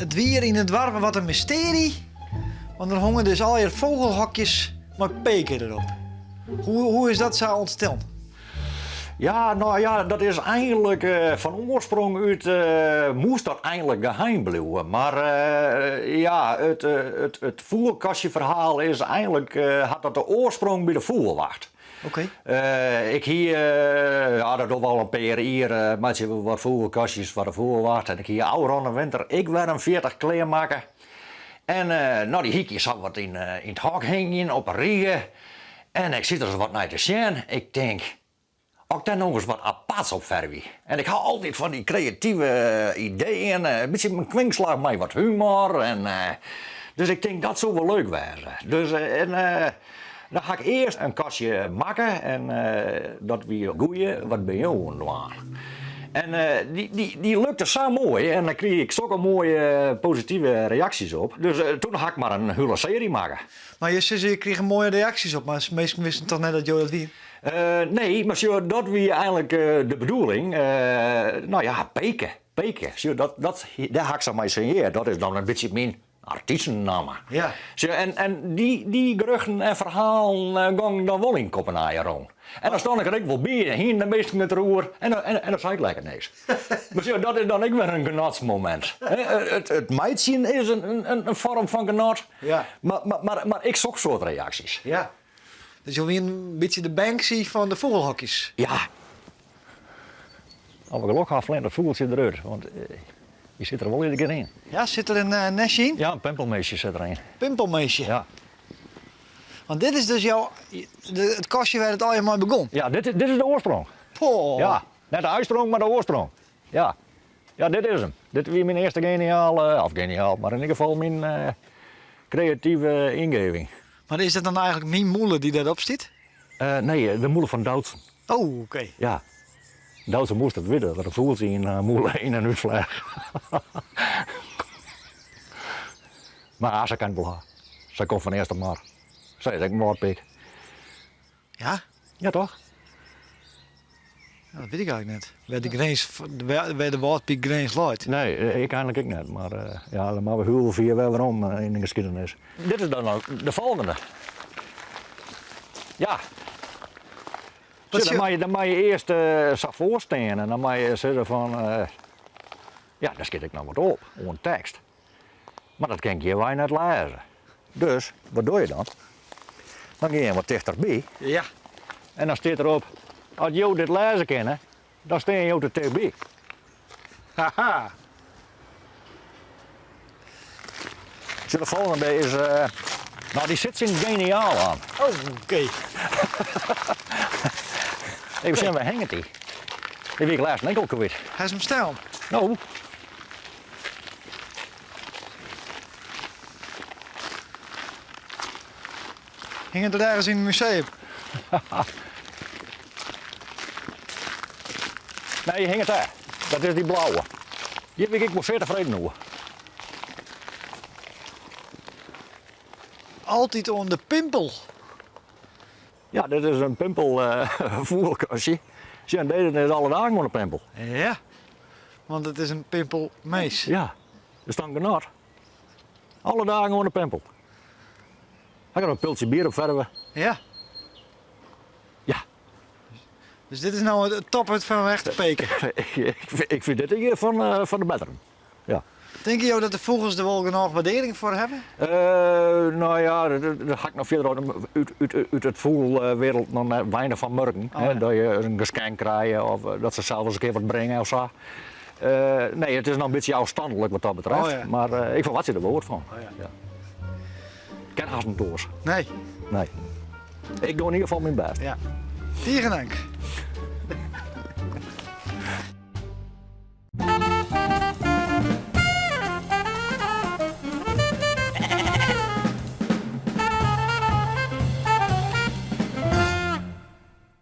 It wie hjir yn it doarp wat in mystearje, want der hongen dus allegear fûgelhokjes mei peke derop. Hoe, hoe is dat sa ûntstien? Ja, no ja, dat is eigenlik fan oarsprong út moast dat eigenlik geheim bliuwe. Mar ja, it, it, it fûgelkastjeferhaal is eigenlik hat dat de oarsprong by de fûgelwacht. Oké. Ik hie, ja, dat dogge we al in pear jier, meitsje we wat fûgelkastjes foar de fûgelwacht. En ik hie ôfrûne winter ek wer in 40 klearmakke. En no, dy hie ik hjir sa wat yn it hok hingjen op 'e rige. En ik siet der ris wat nei te sjen. Ik tink, as ik dêr no ris wat aparts op fervje. En ik ha altyd fan dy kreative ideeën, in bytsje in kwinkslach mei wat humor. En, dus ik tink, dat soe wol leuk wêze. Dus en dan ha ik earst in kastje makke en dat wie Goeie, wat binne jo oan it dwaan? En dy, dy, dy lukte sa moai en dan krige ik sokke moaie positive reaksjes op. Dus toen ha ik mar in hiele searje makke. Mar je sizze je krigen moaie reaksjes op, mar minsken wisten toch net dat jo dat wienen? Nee, mar sjoch, dat wie eigenlik de bedoeling. No ja, Peke, Peke. Sjoch, dat, dat, dêr ha ik sa mei sinjeard. Dat is dan in bytsje myn artystenamme. Ja. Sjoch, en, en dy, dy geruchten en ferhalen gongen dan wol yn Kopenhagen rûn. En dan stond ik der ek wol by en hienen de minsken it deroer en, en, en dan sei ik lekker niks. Mar sjoch, dat is dan ek wer in genotsmomint. It, it meitsjen is in, in, in foarm fan genot, Ja. mar, mar, mar, mar ek sok soart reaksjes. Ja. Dus jo wienen in bytsje de Banksy fan de fûgelhokjes. Ja. As we gelok ha, fleant dat fûgeltsje derút, want dy sit der wol iedere kear yn. Ja, sit der in nestje yn? Ja, in pimpelmeesje sit der yn. Pimpelmeesje? Ja. Want dit is dus jouw, it kastje wêr't it allegear mei begûn? Ja, dit, dit is de oarsprong. Poh. Ja, net de uitsprong, mar de oarsprong. Ja. Ja, dit is 'm. Dit wie myn earste geniale, of geniaal, mar yn ieder gefal myn kreative yngeving. Mar is dat dan eigenlik myn mûle dy't dêrop stiet? Nee, de mûle fan Doutzen. Oh, oké. Ja. Doutzen moast it witte, dat in fûgeltsje yn har mûle yn en útfleach. Mar se kin it wol ha. Sy komt fan Eastermar. Sy is ek in wâldpik. Ja? Ja, toch? Ja, dat wit ik eigenlik net. Wêr de grins, wêr de wâldpykgrins leit. Nee, ik eigenlik ek net. Mar ja, dan moatte we hiel fier wer werom yn de geschiedenis. Dit is dan de folgjende. Ja. Sjoch, dan moatte je, dan moatte je earst sa foar stean en dan moatte je sizze fan, ja, dêr skit ik noch wat op oan tekst. Mar dat kin ik hjirwei net lêze. Dus, wat doch je dan? Dan gean je wat tichterby. Ja. En dan stiet derop, as jo dit lêze kinne, dan stean jo te tichtby. Haha. Sjoch, de folgjende is, no dy sit tsjin geniaal oan. Oh, oké. Even sjen, wêr hinget dy? Dy wie ik lêsten ek al kwyt. Hast him stellen? No. Hinget er ergens yn it museum? Nee, hinget dêr. Dat is dy blauwe. Hjir bin ik wol sear tefreden oer. Altyd oan de pimpel. Ja, dit is in pimpel fûgelkastje. Sjoch, dizze is alle dagen oan de pimpel. Ja, want it is in pimpelmees. Ja, dus dan genot. Alle dagen oan de pimpel. Hy kan in piltsje bier op ferve. Ja. Ja. Dus dit is no it toppunt fan in echte peke? Ik fyn dit ien fan, fan de betteren. Ja. Tinke jo dat de fûgels der wol genôch waardearring foar hawwe? No ja, dat ha ik noch fierder út, út, út it fûgelwereld noch net weinich fan murken. Oh, ja. Dat je in geskenk krije of dat se sels ris in kear wat bringe of sa. Nee, it is noch in bytsje ôfstannlik wat dat betreft. Oh, ja. Mar ik ferwachtsje der wol wat fan. Oh, ja. Ja. Kin hast net oars. Nee. Nee. Ik doch yn ieder gefal myn bêst. Ja. Tige dank.